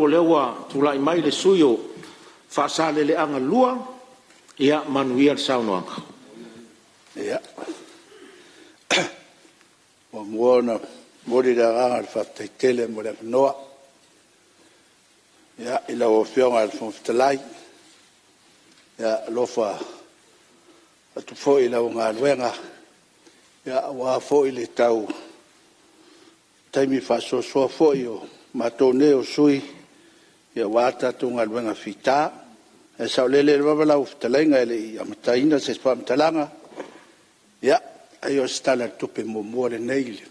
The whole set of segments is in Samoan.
O lea ua tulai mai le sui usufono mo Faasaleleaga 2, ia manuia le saunoaga. Ia, muamua ona momoli le agaga o le faafetai tele mo le avanoa i lau Afioga i le Fofoga Fetalai. Ia alofa atu foi i lau galuega aua foi le tau taimi faasoasoa foi o matou nei o sui usufono aua le tatou galuega fita. Ae saolele lava lau fetalaiga e le i amataina se faamatalaga, ia, ai o se Tala o le Tupe muamua lenei i le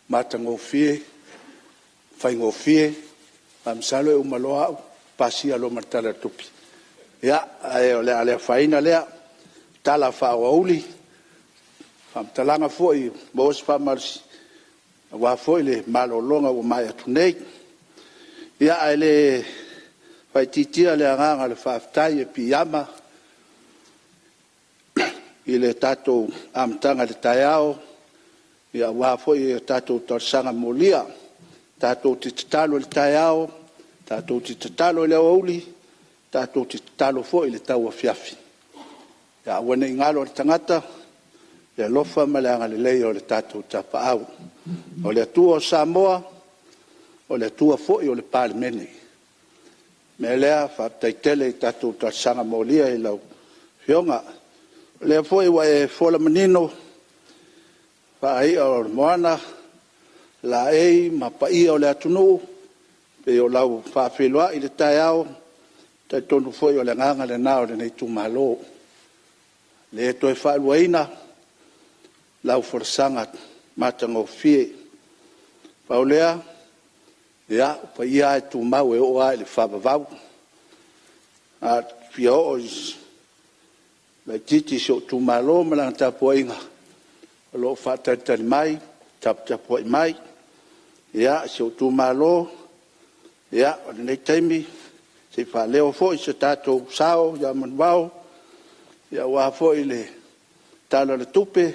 matagofie, faigofie. Ae masalo e uma loa au pasia loa ma le Tala o le Tupe. Ia, ae o le a le afaina lea tala faaauauli, faamatalaga foi ia maua se faamalosi aua foi le malologa ua maea atu nei. Ia, ae le faaitiitia le agaga o le faafetai e piiama i le tatou amataga i le taeao aua foi a tatou talosaga molia. Tatou te tatalo i le taeao, tatou te tatalo i le aoauli, tatou te tatalo foi i le tauafiafi. Ia aua ne i galo i le tagata le alofa ma le agalelei o le tatou Tapaau. O le Atua o Samoa, o le Atua foi o le Palemene. O le mea lea, faafetai tele i tatou talosaga molia i lau Afioga. O lea foi ua e fofola manino faa-i'a o le moana laei ma paia o le atunuu pei o lau faafeiloai i le taeao, e talitonu foi o le agaga lena o lenei itumalo. E le toe faaluaina lau folasaga matagofie. Pau lea, ia, o paia lava e tumau e oo lava i le faavavau. A o le fia oo laitiiti i si ou itumalo ma lana tapuaiga o lo o faatalitali mai, taputapuai mai. Ia, si ou itumalo, o lenei taimi se i faaleo foi so tatou sao ia manuvao aua foi le Tala o le Tupe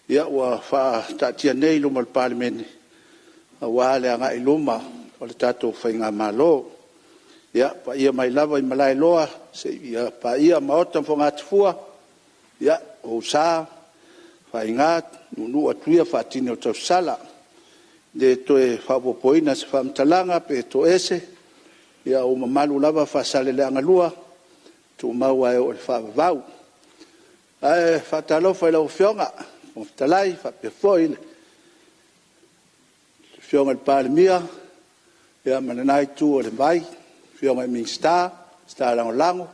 ua faataatia nei i luma o le Palemene aua le agai i luma o le tatou faigamalo. Ia, o paia mai lava i Malaeloa seia paia Maota ma Fogatafua, ia, o ou sa faaiga, nuunuu atu ia faatini o le tausasala. E le toe faaopoopoina se faamatalaga pe toese, ia o ou mamalu lava Faasaleleaga 2, e tumau lava e oo i le faavavau. Ae faatalofa i lau Afioga i le Fofoga Fetalai faapea foi le Afioga i le Palemia ma lena itu o le vai, afioga i Minisita, Minisita Lagolago,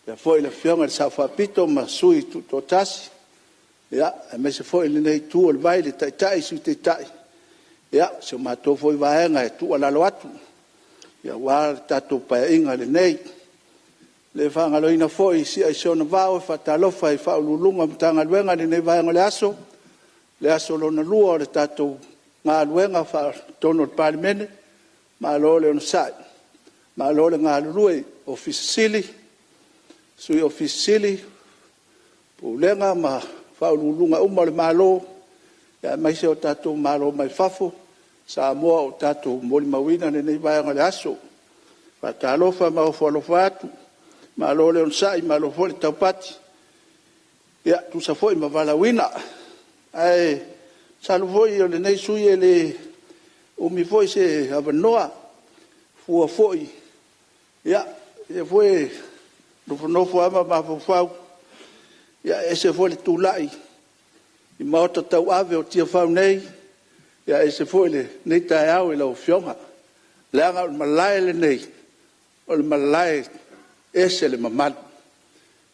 faapea foi le Afioga i le Sao Faapito ma Sui Tutoatasi, aemaise foi lenei itu o le vai i le Taitai, Sui Taitai, ia, si a matou foi Vaega e tuualalo atu aua le tatou Paeaiga lenei. E le faagaloina foi si'a i si ona vao e faatalofa i Ofisa Sili o Pulega o Matagaluega i lenei vaega o le aso, le aso lona lua o le tatou galuega i totonu o le Palemene. Malo le onosai, malo le galulue i Ofisa Sili o Pulega, Sui Ofisa Sili o Pulega ma Faauluuluga uma o le Malo, aemaise o tatou malo mai fafo, Samoa ua tatou molimauina lenei vaega o le aso. Faatalofa ma ofo alofa atu, malo le onosai malo foi le taupati, e tusa foi ma valaauina. Ae masalo foi o lenei sui usufono e le umi foi se avanoa, e fua foi, o lea foi e nofonofo lava ma mafaufau, ia e ese foi le tulai i maota tauave o Tiafau nei, ae ese foi lenei taeao i lau Afioga. Leaga o le malae lenei, o le malae e ese le mamalu.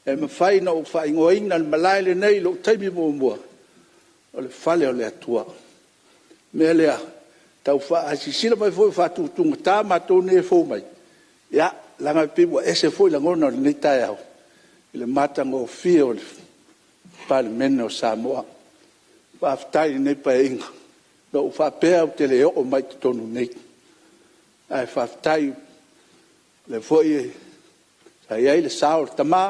E mafai ona ou faaigoaina le malae lenei i lou taimi muamua, o le fale o le Atua. O le mea lea, a silasila mai foi ua faatutugata matou nei e fou mai, ia, leaga e pei ua ese foi lagona o lenei taeao i le matagofie o le Palemene o Samoa. Faafetai i lenei Paeaiga. Na ou faapea ou te le oo mai i totonu i nei, ae faafetai o lea foi sa i ai le sao o le tama,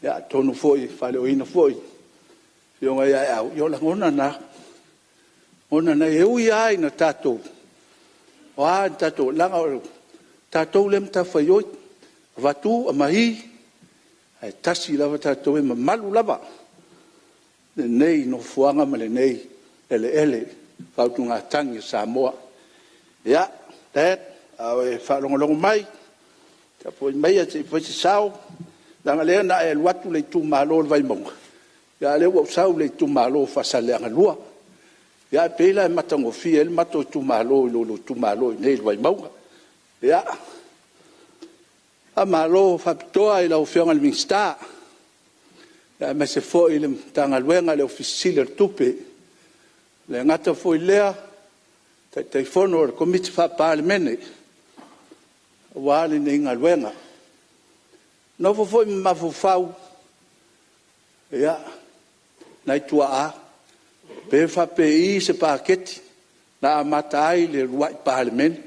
atonu foi e faaleoina foi e le Afioga ia Aeau, ia o lagona na, lagona na. E ui lava ina tatou O a tatou… leaga o tatou lea e matafaioi, avatu aumai, ae tasi lava tatou, e mamalu lava lenei nofoaga ma lenei eleele i le faautugatagi a Samoa. Ia, Dad a o e faalogologo mai, tapuai maia se i fai se sao, leaga o lea na e alu atu i le itumalo o le Vaimauga, a o lea ua ou sau i le itumalo o Faasaleleaga 2. Ia ae pei la e matagofie ai le matou itumalo i lo lua itumalo i inei i le Vaimauga. Ia, faamalo faapitoa i lau Afioga i le Minisita, aemaise foi le Matagaluega i le Ofisa Sili o le Tupe. E le gata foi i lea o le Taitaifono o le Komiti Faa-Palemene aua lenei galuega. E nofo foi ma mafaufau, ia, nai tuaa, pe faapei se paketi na amata ai le uluai Palemene.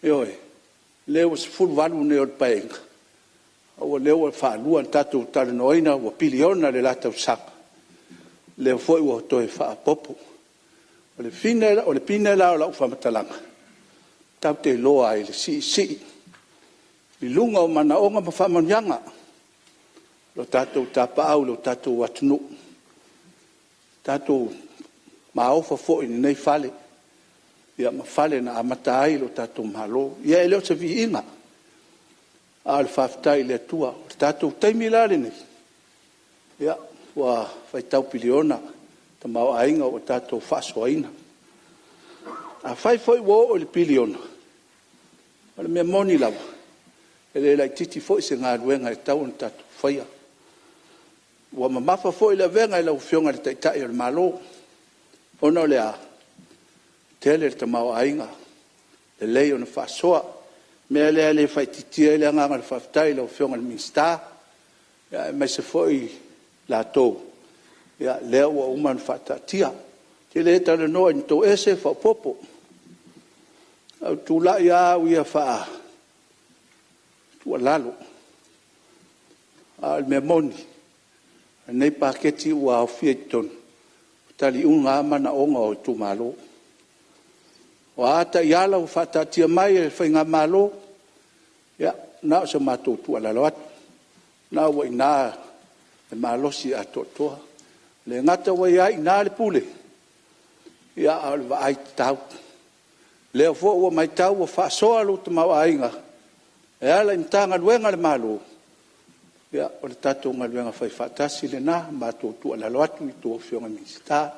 Ioe. O lea ua 18 lenei o le Paeaiga, a o lea ua faalua ona tatou talanoaina ua piliona le la tausaga, o lea foi ua toe faaopoopo. O le pine la o lau faamatalaga, tatou te iloa ai le siisii i luga o manaoga ma faamanuiaga o tatou tapaau i lo tatou atunuu, tatou maofa foi i lenei fale ma fale na amata ai lo tatou Malo. Ia e le o se viiga, a o le faafetai i le Atua. O le tatou taimi la lenei, ua faitau piliona le tamaoaiga ua tatou faasoaina. Afai foi ua oo i le piliona, o le mea moni lava, e le laitiiti foi se galuega e tatau ona tatou faia. Ua mamafa foi le avega i lau Afioga i le Taitai o le Malo, ona o le a? E tele le tamaoaiga, lelei ona faasoa. O le mea lea e le faaitiitia ai le agaga o le faafetai i lau Afioga i le Minisita, aemaise foi i latou lea ua uma ona faataatia. Ou te le talanoa i ni toese faaopoopo. Ae ou te tulai lava au ia e tuualalo, a o le mea moni, o lenei paketi ua aofia i totonu, ua taliuga lava manaoga o itumalo. O a taiala ua faataatia mai e le faigamalo, ia, na o se matou tuualalo atu, o lena ua i ina le malosi atoatoa. E le gata ua i ina le pule, a o le vaai tatau. O lea foi ua matau ua faasoa lou tamaoaiga e ala i Matagaluega a le Malo, ia, o le tatou galuega faifaatasi lena. Matou tuualalo atu i a outou Afioga i Minisita.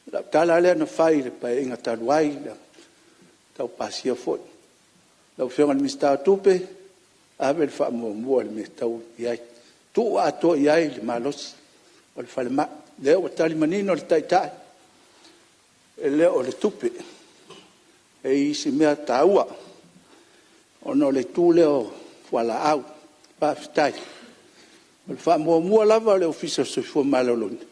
O lau tala lava lea na fai i le Paeaiga talu ai na tau pasia foi, lau Afioga i le Minisita o Tupe, ave le faamuamua i le mea e tatau ona i ai, tuu atoa i ai le malosi o le falemai. O lea ua tali manino le Taitai, e le o le tupe, e i ai isi mea taua ona o le itu lea o fualaau. Faafetai. O le faamuamua lava a le Ofisa o le Soifua Maloloina,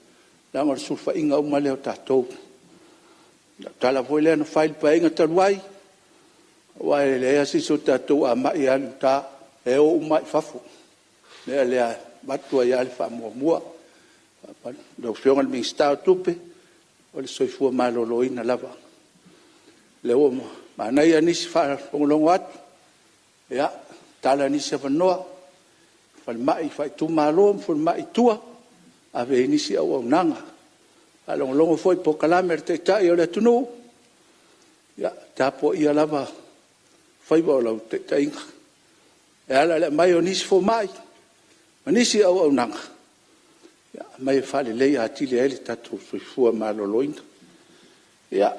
leaga o le sulufaiga uma lea o tatou. O lau tala foi lea na fai i le Paeaiga talu ai, aua e leai lava se isi o tatou a mai e alu i uta, e o uma lava i fafo. O le mea lea e avatu ai lava le faamuamua. Lau Afioga i le Minisita o Tupe, o le soifua maloloina lava. O lea ua manaia nisi faalogologo atu, ia, tatala nisi avanoa, falemai faaitumalo ma falemai i tua, ave i ai nisi auaunaga. Faalogologo foi i polokalame a le Taitai o le atunuu, ia tapuaia lava faiva o lau taitaiga e ala i le aumai o nisi fomai ma nisi auaunaga, aumai e faaleleia atili ai le tatou soifua maloloina. Ia,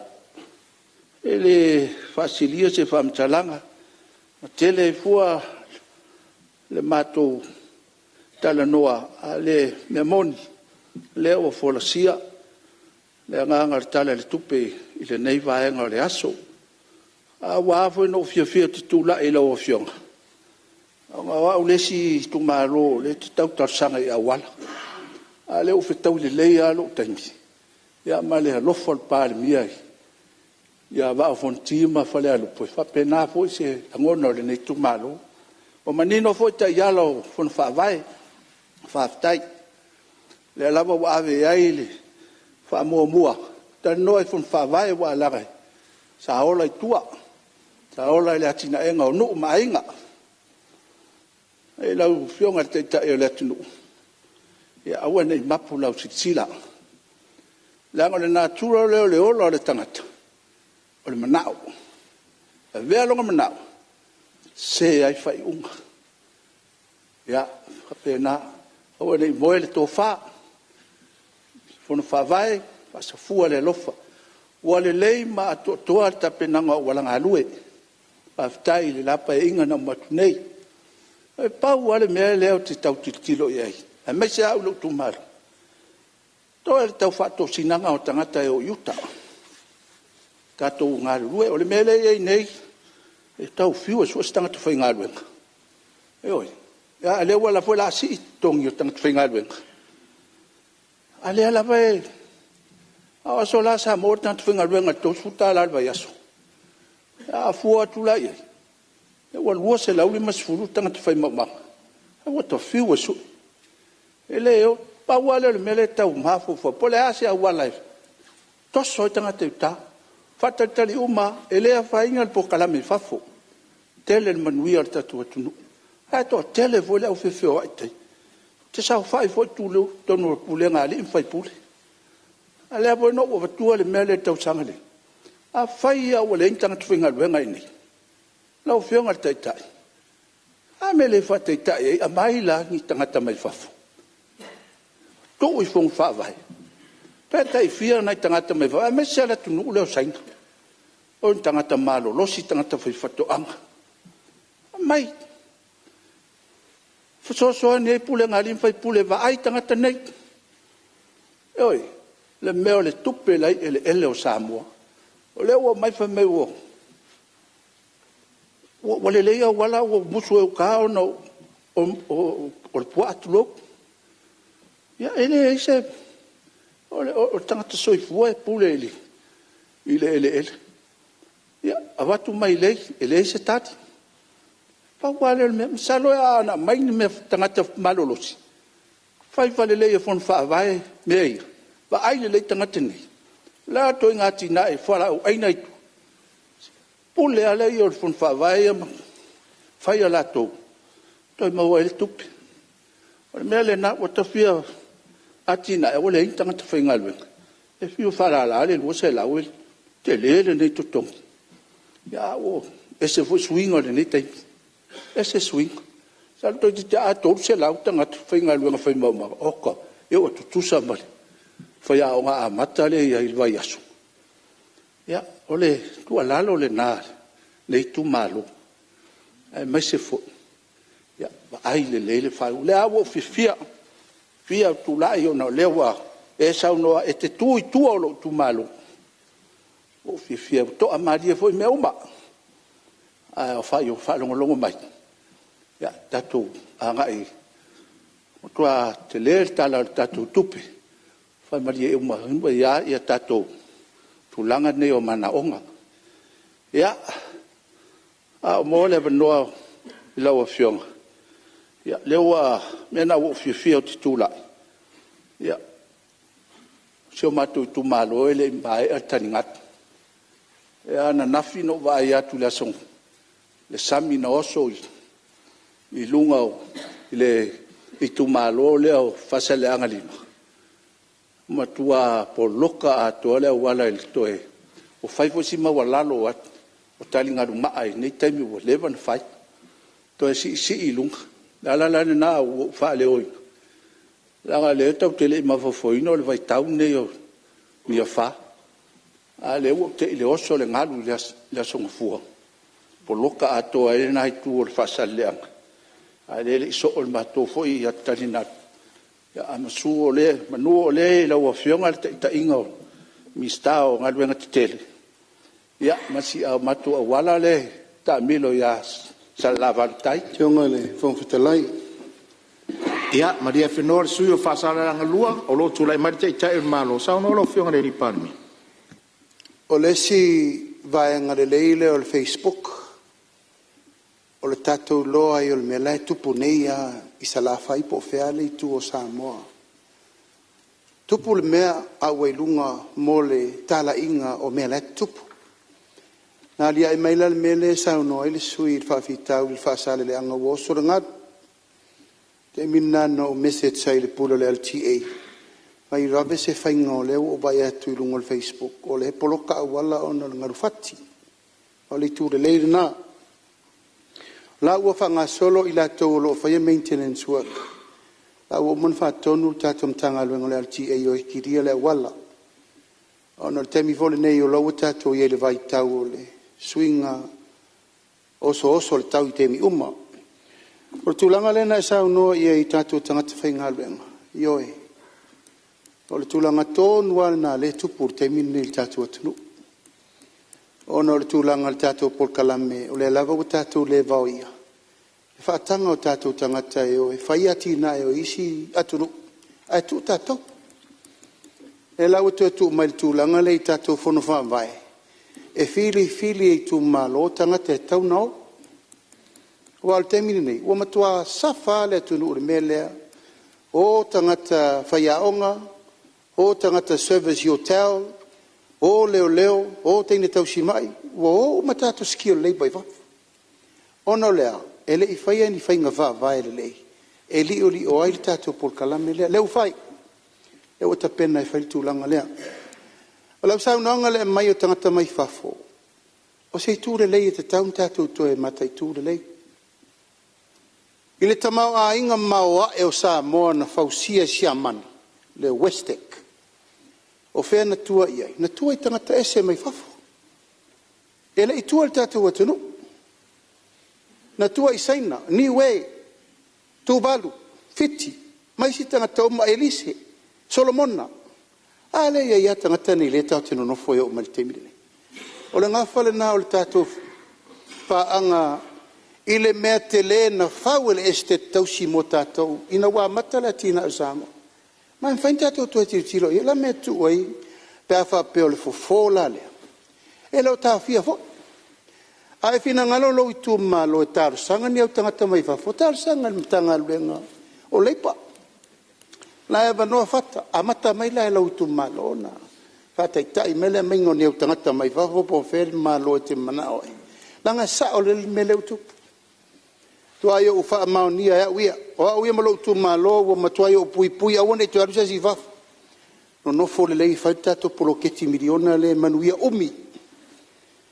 e le faasilia se faamatalaga, e tele ai fua le matou talanoa, a o le mea moni, o lea ua folasia le agaga o le Tala o le Tupe i lenei vaega o le aso. Ae ua ala foi ona ou fiafia ou te tulai i lau Afioga, ona o au le isi itumalo o lea e te tau talosaga i auala, a o lea ua fetaui lelei lava lou taimi ma le alofa o le Palemia ia Vaa o Fonoti ma Falealupo, e faapena foi se lagona o lenei itumalo. Ua manino foi taiala o Fono Faavae, faafetai. O lea lava ua ave i ai le faamuamua, talanoa i Fono Faavae aua leaga Sa ola i tua, sa ola i le atinaeina o nuu ma aiga. Lau Afioga i le Taitai o le atunuu, ia aua ne i mapu lau silasila, leaga o le natura lea o le ola o le tagata, o le manao. E avea lona manao e sese ai faaiuga. Ia, e faapena, aua ne i moe le tofa, Fono Faavae, faasafua le alofa. Ua lelei ma atoatoa le tapenaga o auala galue. Faafetai i le la Paeaiga na uma atu nei. E pau lava le mea lea ou te tau tilotilo i ai, aemaise lava au i lou itumalo, toe o le tau faatosinaga o tagata e o i uta, tatou galulue. O le mea lea e i ai nei, e tau fiu e sue se tagata faigaluega, ioe, a o lea foi o le a sii totogi o tagata faigaluega, a o lea lava e… A o aso la sa maua le tagata faigaluega i le $30 i le vaiaso. A fua atu la i ai, ua 250 tagata fai maumaga, ae ua ta fiu e sue, e le o. Pau lava lea o le mea lea e tau mafaufau, po o le a se auala e toso ai tagata i uta. Faatalitali uma lava, e le afaina le polokalame i fafo, tele le manuia o le tatou atunuu, ae toatele foi le au feofeoai i tai. Ou te saofai foi i totonu o pulega a alii ma faipule, a o lea foi na ou avatua le mea lea i le tausaga lea, afai lava ua leai ni tagata faigaluega i inei, lau Afioga i le Taitai, o le a le mea e le faataitai ai, aumai la ni tagata mai fafo, tuu i Fono Faavae, pe tai fia nai tagata mai fafo, aemaise lava le atunuu lea o Saina, o ni tagata malolosi, tagata faifaatoaga, aumai, fesoasoani ai pulega a alii ma faipule e vaai tagata nei. Ioe. O le mea o le tupe la e i eleele o Samoa. O lea ua omai fai mai ua lelei auala ae ua musu e uta ona o le puaa tulou. Ia e leai se… O le tagata soifua e pule i le eleele. Ia, avatu mailei, e leai se tali. Pau lava lea o le mea, masalo ana aumai ni tagata malolosi, fai lelei e Fono Faavae mea ia, vaai lelei tagata nei, o le a le ituaiga atinae, fualaau aina i tua, pule lava ia o le Fono Faavae ia ma fai a latou toe maua ai le tupe. O le mea lena, ua ta fia atiae, ae ua leai ni tagata faigaluega. E fiu e faalala le $200 e tele lenei totogi, ae ua ese foi suiga o lenei taimi, ese suiga. Masalo toeitiiti lava a 300 tagata faigaluega fai maumaga, oka, ia ua tutusa ma le faiaoga amata lea e i ai i le vaiaso. Ia, o le tuualalo lena a lenei itumalo, aemaise foi, ia vaai lelei le faaiuga. O lea lava ua ou fiafia, fiafia ou te tulai ona o lea ua e saunoa e te tu i tua o lou itumalo. Ua ou fiafia, ua toamalie foi mea uma. Ae afai o faalogologo mai, ia tatou agai e matua tele le Tala o le tatou Tupe, faamalie uma ai lava tatou tulaga nei o manaoga. Ia, a o maua le avanoa i lau Afioga, ia o le mea lena ua ou fiafia ou te tulai, ia, o si o matou itumalo e le i maea le taligalu. Ananafi na ou vaai atu i le sami na oso i luga o le itumalo lea o Faasaleleaga 5, ua matua poloka atoa le auala i le toe… Ua fai foi si maualalo o taligalu maa i lenei taimi ua leva ona fai, toe siisii i luga. O le ala la lena ua ou faaleoina, leaga o lea tatou te le i mafaufauina o le vaitau lenei o ni afa, a o lea ua ou tei i le oso o le galu i le Aso Gafua, poloka atoa ai lena itu o le Faasaleleaga, a o lea e le i soo le matou foi taligalu. Ae manu o lea e i lau Afioga le taitaiga o le Minisita o Galuega Tetele, ia ma si o matou auala lea e taamilo ia Salelavalu tai. Lau Afioga i le Fofoga Fetalai… Ia malie afenoa le sui usufono mo Faasaleleaga 2, o lo o tulai mai le Taitai o le Malo. Saunoa lau Afioga i le Palemia. O le isi vaega lelei lea o le facebook, o le tatou iloa ai o le mea la e tupu nei lava i Salafai po o fea le itu o Samoa. E tupu le mea a ua i luga mo le talaiga o mea la e tutupu. Na aliae mai la le mea lea e saunoa ai le sui usufono i le faafitauli i Faasaleleaga ua oso le galu. O le taimi lena na ou message ai i le Pule o le LTA, fai vave se faiga o lea ua ou vaai atu i luga o le facebook o lea e poloka auala ona o le galu fati. O le itu lelei lena. O la ua faagasolo i latou o lo o faia maintenance work, o la ua uma ona faatonu le tatou Matagaluega o le LTA e o e kilia le auala. Ona o le taimi foi lenei o la ua tatou i ai i le vaitau o le suiga osooso o le tau i taimi uma. O le tulaga lea na e saunoa i ai i tatou tagata faigaluega, ioe, o le tulaga tonu lava lena o lea e tupu i le taimi lenei i le tatou atunuu, ona o le tulaga i le tatou polokalame o lea lava ua tatou le vaoia le faataga o tatou tagata e o e fai atinae o isi atunuu ae tuu tatou. O lea la ua toe tuu mai i le tulaga lea i tatou fono faavae e filifili e itumalo tagata e tatau ona o. Aua o le taimi lenei, ua matua safa lava le atunuu i le mea lea, o tagata faiaoga, o tagata service i hotel, o leoleo, o teine tausimai, ua o uma tatou skilled labour i fafo. Ona o le a? E le i faia ni faiga faavae lelei e liolio ai le tatou polokalame lea. O lea ua fai, o lea ua tapena e fai le tulaga lea. O lau saunoaga i le aumai o tagata mai fafo, o se itu lelei e tatau ona tatou toe mataitu lelei. I le tamaoaiga maoae o Samoa na fausia e Siamani, le WESTEC, o fea na tua i ai? Na tua i tagata ese mai fafo, e le i tua i le tatou atunuu. Na tua i Saina, Niue, Tuvalu, Fiti ma isi tagata uma, Elise, Solomona. A lea e i ai lava tagata nei o lea tatou te nonofo ai e oo mai i le taimi lenei. O le gafa lena o le tatou paaga i le mea tele na fau e le Esetete Tausi mo tatou ina ua amata le atinae o Samoa. Ma e mafai ona tatou toe tilotilo i ai. O le a le mea e tuu ai pe a faapea o le fofo la lea? E le o taofia foi. A e finagalo lou itumalo e talosaga ni au tagata mai fafo, talosaga i le Matagaluega o Leipa. O la e avanoa Fata, amata mai la i lou itumalo ona faataitai mai le aumaiga o ni au tagata mai fafo po o fea le Malo e te manao ai, leaga e sao lelei le mea lea ua tupu. Ua matuai ou faamaonia e au ia, o au ia ma lou itumalo ua matuai ou puipui aua ne i toe alu se isi i fafo, nonofo lelei e fai le tatou poloketi miliona lea e manuia umi.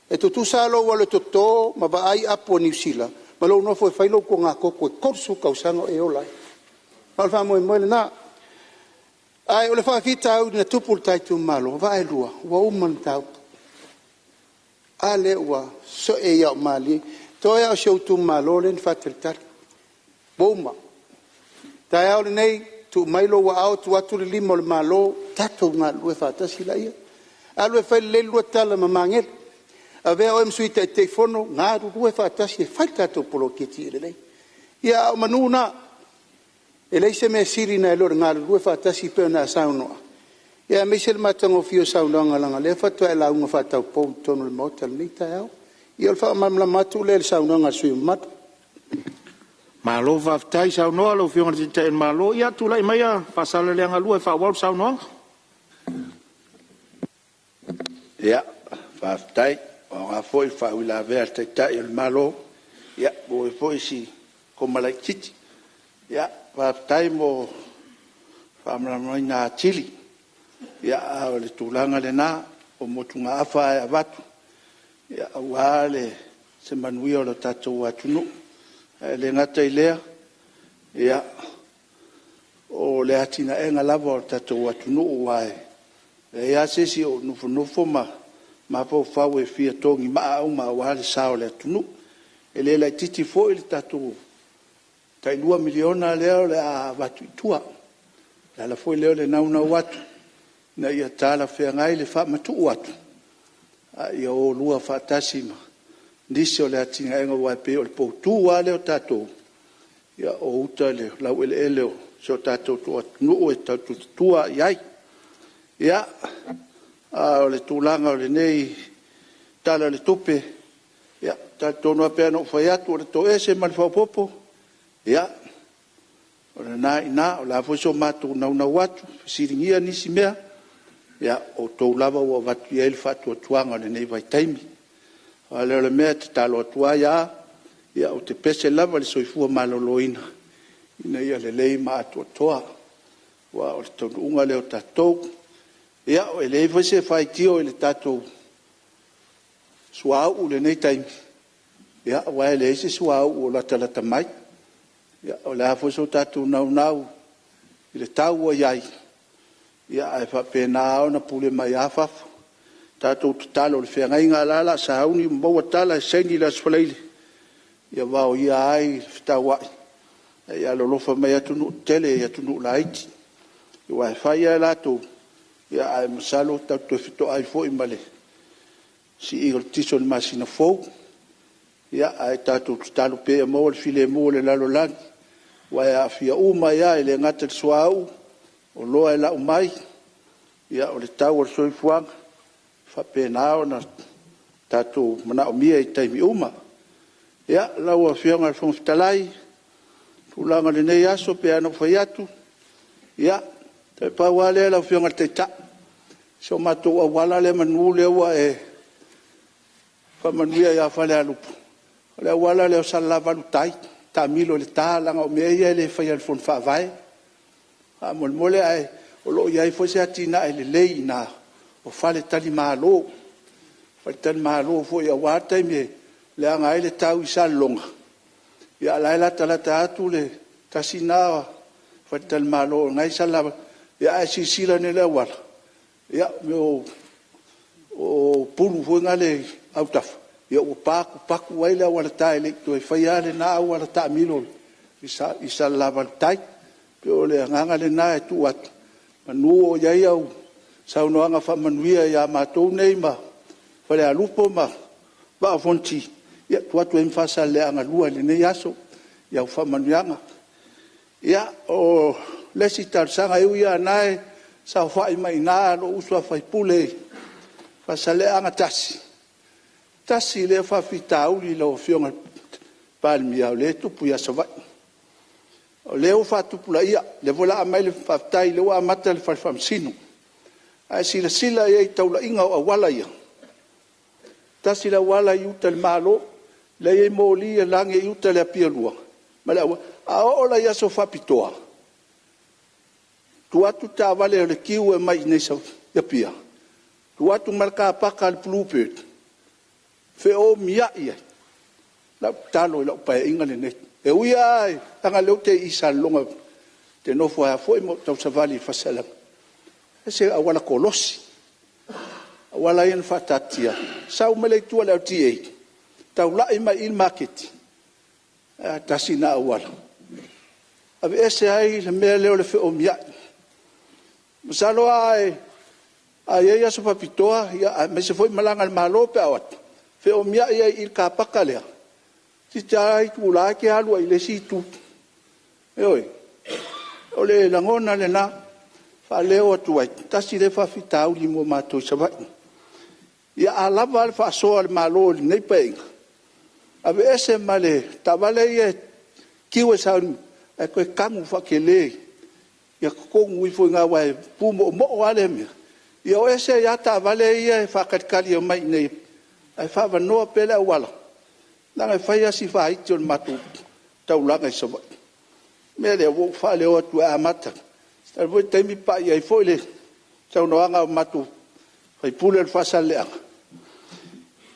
E tutusa lava lou alu e toto ma vaai apu a Niu Sila ma lou nofo e fai lou togatogo e 30 tausaga o e ola ai. Ma o le faamoemoe lena. Ae o le faafitauli na tupu i le ta itumalo, vaelua ua uma le mataupu. A lea ua see ia malie, toe lava o si ou itumalo lea na faatalitali, ua uma. O le taeao lenei, tuu mai lou aao tuu atu le lima o le Malo, tatou galulue faatasi laia. Alu e fai lelei le lua tala ma Magele, avea oe ma Sui Taitaifono, galulue faatasi e fai le tatou poloketi ia lelei. Ia a o manu na, e leai se mea sili nai lo le galulue faatasi pei ona e saunoa, aemaise le matagofie o saunoaga leaga o lea faatoa e lauga faataupou i totonu o le Maota i lenei taeao. Ia o le faamalamalama atu lea i le saunoaga a le sui usufono mamalu. Malo faafetai saunoa lau Afioga i le Taitai o le Malo. Ia, tulai maia Faasaleleaga 2 e faaauau le saunoaga. Ia, faafetai. Ua aoga foi le faauilavea a le Taitai o le Malo, ua maua ai foi si koma laitiiti. Faafetai mo le faamalamalamaina atili. A o le tulaga lena, o motugaafa lava e avatu aua se manuia o le tatou atunuu. Ae le gata i lea, o le atinaeina lava o le tatou atunuu, aua e leai lava se isi o nofonofo ma mafaufau e fia togimaa uma aua le sa o le atunuu. E le laitiiti foi le tatou tai $2 miliona lea o le a avatu i tua. O le ala foi lea o le naunau atu ina ia talafeagai le faamatuu atu, a ia o lua faatasi ma nisi o le atinaeina, aua e pei o le poutu lava lea o tatou, o uta i le laueleele o si o tatou atunuu e tau tulitutua i ai. Ia, a o le tulaga o lenei Tala o le Tupe, ia, e talitonu lava pei ona ou fai atu, o le toese ma le faaopoopo, ia, o lena e i ina. O le a foi so matou naunau atu e fesiligia nisi mea, ia o outou lava ua avatu i ai le faatuatuaga i lenei vaitaimi. A lea o le mea e tatalo atu ai lava, ou te pese lava i le soifua maloloina ina ia lelei ma atoatoa, aua o le taunuuga lea o tatou. Ia, e leai foi se faitio i le tatou suauu i lenei taimi, aua e leai se suauu o latalata mai. O le a foi so tatou naunau i le tau ua i ai, ae faapena lava ona pule mai lava fafo. Tatou tatalo i le feagaiga o la e o le a sauni ma maua tala e saini i le Aso Faraile, ia vaoia ai fetauai, a ia alolofa mai atunuu tetele i atunuu laiti. Aua e fai lava e latou, ae masalo tatou te toe fetoai foi ma le sii o le tiso i le masina fou. Ae tatou tatalo pea ia maua le filemu o le lalolagi, aua e aafia uma ai lava, e le gata i le suauu, o oloa e lau mai, o le tau o le soifuaga, e faapena ona tatou manaomia i taimi uma. Ia, lau Afioga i le Fofoga Fetalai, o tulaga o lenei aso e pei lava ona ou fai atu, ia, toe pau lava lea lau Afioga i le Taitai, si o matou auala lea semeamanu lea ua e faamanuia ia Falealupo, o le auala lea o Salelavalu tai, taamilo i le ta, leaga o mea ia e le faia e le Fono Faavae. Faamolemole ae o lo o i ai foi se atinae lelei i ina o faletalimalo, faletalimalo foi aua le taimi e leaga ai le tau i Salelologa, a o la e latalata atu le tasi lena faletalimalo o lena e i Salelavalu. Ia ae silasila ane i le auala, ia o mea o pulu foi na e i autafa, ua patupatu ai le auala ta e le i toe faia lava lena auala taamilo i Salelavalu tai. E pei o le agaga lena e tuu atu, semeamanu o i ai au saunoaga faamanuia ia matou nei ma Falealupo ma Vaa o Fonoti, ia e tuu atu ai ma Faasaleleaga 2 i lenei aso i au faamanuiaga. Ia, o le isi talosaga, e ui lava o lena e saofai mai i ina lou uso a sui usufono i Faasaleleaga 1, tasi lea faafitauli lau Afioga i le Palemia o lea e tupu i Savaii. O lea ua faatupulaia, o lea foi o le a aumai le faafetai o lea ua amata le fale faamasino. A e silasila i ai i taulaiga o auala ia, tasi le auala i uta i le Malo, la e i ai moli e lage i uta i le Apia 2 ma le auala. A oo la i aso faapitoa, tuu atu taavale a le queue e omai i Apia, tuu atu ma le car paka a le Bluebird, feomiai ai. O lau tatalo i lau Paeaiga lenei, e ui lava leaga o lea ou te i Salelologa ou te nofo ai foi ma ou tausavali i Faasaleleaga, se auala kolosi, auala ia na faataatitia, sau mai le itu a le LTA, taulai mai i i le maketi, ae tasi lena auala, aveese ai le mea lea o le feomiai. Masalo a i ai aso faapitoa aemaise foi malaga a le Malo pe a o atu, feomiai ai i i le car paka lea, toeitiiti lava itula e te alu ai i le isi itu. Ioe. O le lagona lena e faaleo atu ai, tasi lea faafitauli mo matou i Savaii. Ia a lava le faasoa a le Malo i lenei Paeaiga, aveese ma le taavale ia e queue e sauni ae toe tanu faatele ia totogi ifo i ina aua e pumoomoo lava lea mea, ia o ese ai lava taavale ia e faatalitali e omai i inei ae faaavanoa pea le auala, leaga e fai lava si vaiti o le matou taulaga i Savaii. O le mea lea ua ou faaleo atu e amata, sau foi le taimi pai ai foi le saunoaga a matou sui usufono o le Faasaleleaga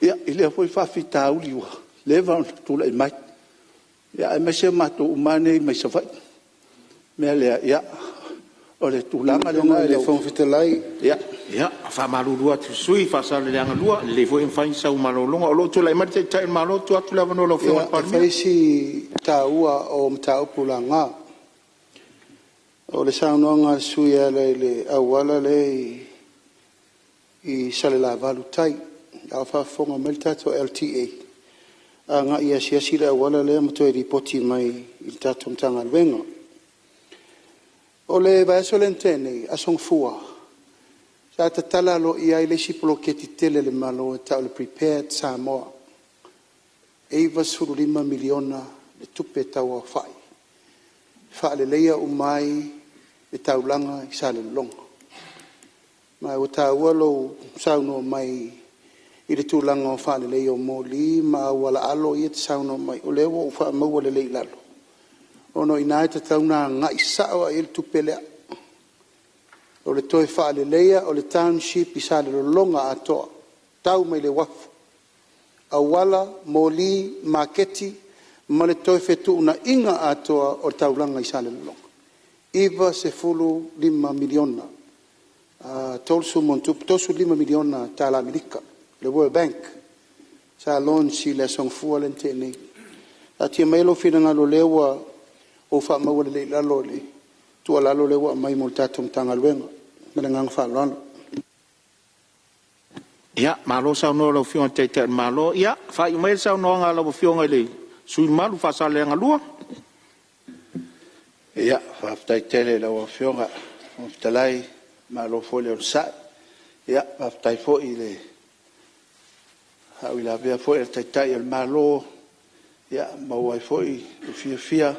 i lea foi faafitauli ua leva ona tulai mai, aemaise matou uma lava nei mai Savaii. O le mea lea, ia, o le tulaga lena i Lau Afioga i le Fofoga Fetalai… Ia, e faamalulu atu i le sui usufono mo Faasaleleaga 2, e lelei foi ona fai sau malologa o lo o tulai mai le Taitai o le Malo. Tuu atu le avanoa i lau Afioga i le Palemia. Ia, e fai si taua o mataupu laga. O le saunoaga a le sui usufono e ala i le auala lea i Salelavalu tai, a o faafofoga mai le tatou LTA, agai e asiasi le auala lea ma toe lipoti mai i le tatou Matagaluega. O le vaiaso lea na tea nei, Aso Gafua, sa tatala aloaia ai le isi poloketi tele a le Malo e tau o le Prepared Samoa, e $95 miliona le tupe tau aofai e faaleleia uma ai le taulaga i Salelologa. Ma ua taua lou saunoa mai i le tulaga o le faaleleia o moli ma auala alo ia e te saunoa mai ai, o lea ua ou faamauina lelei i lalo, ona o i ina e tatau ona agai sao lava i ai le tupe lea. O le toe faaleleia o le township i Salelologa atoa, tau mai i le uafu, auala, moli, maketi ma le toe fetuunaiga atoa o le taulaga i Salelologa, e $95 miliona, $35 miliona tala Amerika, le World Bank sa launch i le Aso Gafua lea na tea nei. Taatia maia lou finagalo o lea ua ou faamauina lelei i lalo le tuualalo lea ua aumai mo le tatou Matagaluega. Ma le agaga faaaloalo. Ia, malo saunoa i lau Afioga i le Taitai o le Malo. Ia faaiu maia le saunoaga a lau Afioga i le sui usufono mamalu mo Faasaleleaga 2. Ia, faafetai tele i lau Afioga i le Fofoga Fetalai, malo foi le onosai. Faafetai foi i le faauilavea foi a le Taitai o le Malo, ua maua ai foi le fiafia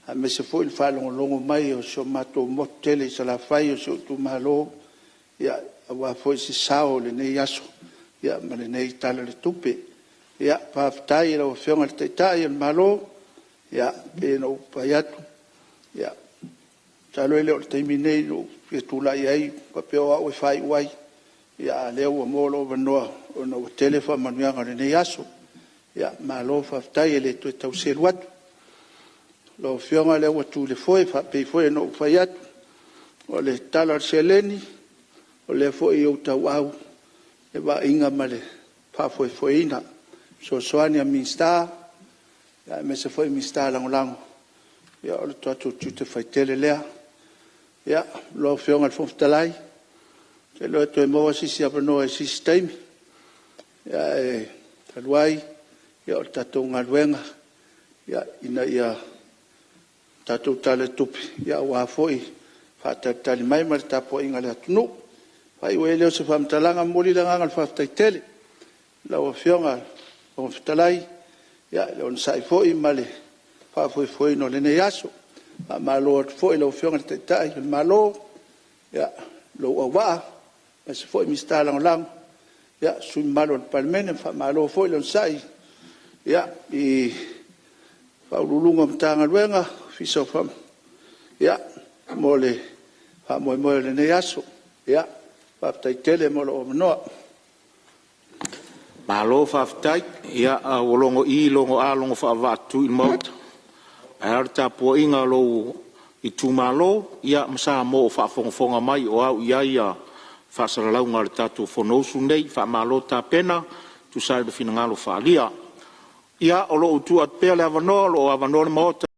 aemaise foi le faalogologo mai o si o matou motu tele i Salafai o si ou itumalo, aua foi se sao o lenei aso ma lenei Tala o le Tupe. Faafetai i lau Afioga i le Taitai o le Malo, e pei ona ou fai atu, masalo e le o le taimi lenei na ou fia tulai ai faapea o au e faaiu ai, a o lea ua maua lou avanoa ona ua tele faamanuiaga o lenei aso. Malo faafetai, e le toe tau selu atu. Lau Afioga o lea ua tu i le foe, e pei foi ona ou fai atu, o le tala o le seleni, o lea foi e i ou tauau le vaaiga ma le faafoefoeina. O fesoasoani a Minisita aemaise foi Minisita Lagolago, ia o le tatou tiute faitele lea. Lau Afioga i le Fofoga Fetalai, ou te iloa e toe maua se isi avanoa i se isi taimi, ae talu ai o le tatou galuega ina ia tatou Tala o le Tupe aua foi le faatalitali mai ma le tapuaiga a le atunuu. Ona faaiu ai lea o se faamatalaga, e momoli le agaga o le faafetai tele i lau Afioga i le Fofoga Fetalai i le onosai foi ma le faafoefoeina o lenei aso. Faamalo atu foi i lau Afioga i le Taitai o le Malo, lou auvaa, aemaise foi Minisita Lagolago, sui usufono mamalu o le Palemene. Faamalo foi le onosai i Ofisa Sili o Pulega o Matagaluega mo le faamoemoe o lenei aso. Faafetai tele mo lou avanoa. Malo faafetai. Ia ua logo i, logo a logo faavaa le Maota, ae a le tapuaiga a lou itumalo ma Samoa o faafogafoga mai o ao i ai faasalalauga a le tatou Fonousu lenei. Faamalo tapena e tusa ai ma finagalo faaalia. Ia, o lo o tuu atu pea le avanoa, o lo o avanoa le Maota.